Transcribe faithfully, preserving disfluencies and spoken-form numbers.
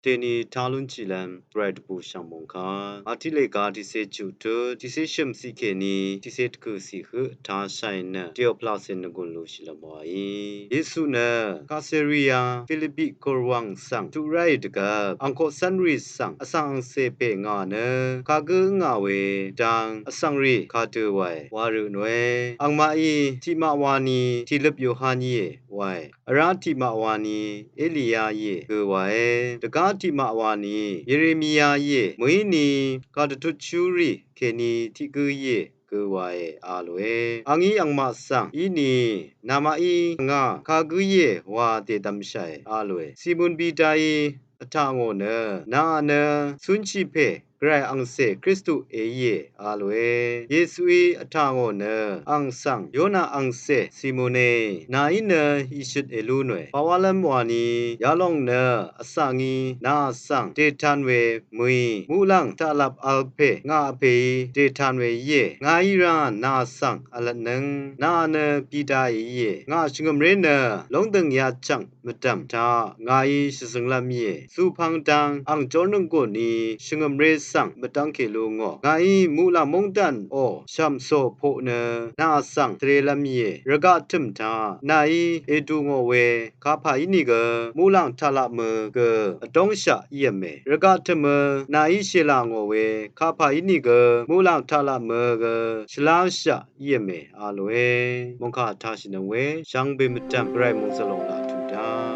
Deni talun chilem Gvray dvbù shv̀ng mòngkà. Màtiq lèga tiqsè chuq tut, tiqsè shø̀m siq kèní tiqsè dvgø̀ siq høq tashaì nø Teoplase nvgùn lushì lvmwaí. Yesu nø Kaseria Filipi gùrwàng svng tuq ráì dvgvp, angkoq cv́nrì svng vsvng angcè pè ngà nø kagǿ ngà we dang vsvngrì kadø wae wa rø nòe. Angmaqí tiqmaq wani tìløp Yohan íe wae. Vrá tiqmaq wani Eliya íe gø wae. Dvgá tiqmaq wani Yeremiya íe. Mø̀íni kadvtutshúrì kèní tiq gǿ íe gø wae a lòe. Angí angmaq svng íni namaqí ngà kagǿ íe wa dèdvmshàe a lòe. Simon Pitaí vtaq ngò nø, nà nø cúnshì pè Gvray angcè Kristu èíe a lòe. Yesuí vtaq ngò nø, ang svng Yona angcè Simone, nàí nø ìshøt èlú nòe. Pàwálv́m wani yalòng nø vsvng ngí nà svng dètan we mø̀í muqlàng taqlap vl pè ngà vpèí dètan we íe. Ngàí rá nà svng vlvtnøng, nà nø Pita èíe. Ngà shvngø̀mré nø lóngdø̀ng yachv̀ng mvdv̀m taq ngàí shvzønglv́m íe. Zupvng dang ang jórnøng gùn ni shvngø̀mré svng mvdv́ngkè lú ngò. Ngàí muqlàng móngdàn ò shv̀msò poq nø nà svng dvrelv́m íe. Rvgaq tø̀m taq nàí èdu ngò we kapà ínìgø muqlàng taqlap mø gø vdóngshaq ív̄me. Rvgaq tø̀mø nàí shèlà ngò we kapà ínìgø muqlàng taqlap mø gø shvláshaq ív̄me a lòe. Mòngkà tashìnøng we shvngbe mvdv̀m Gvray mòngzvlòng laq tuq dá.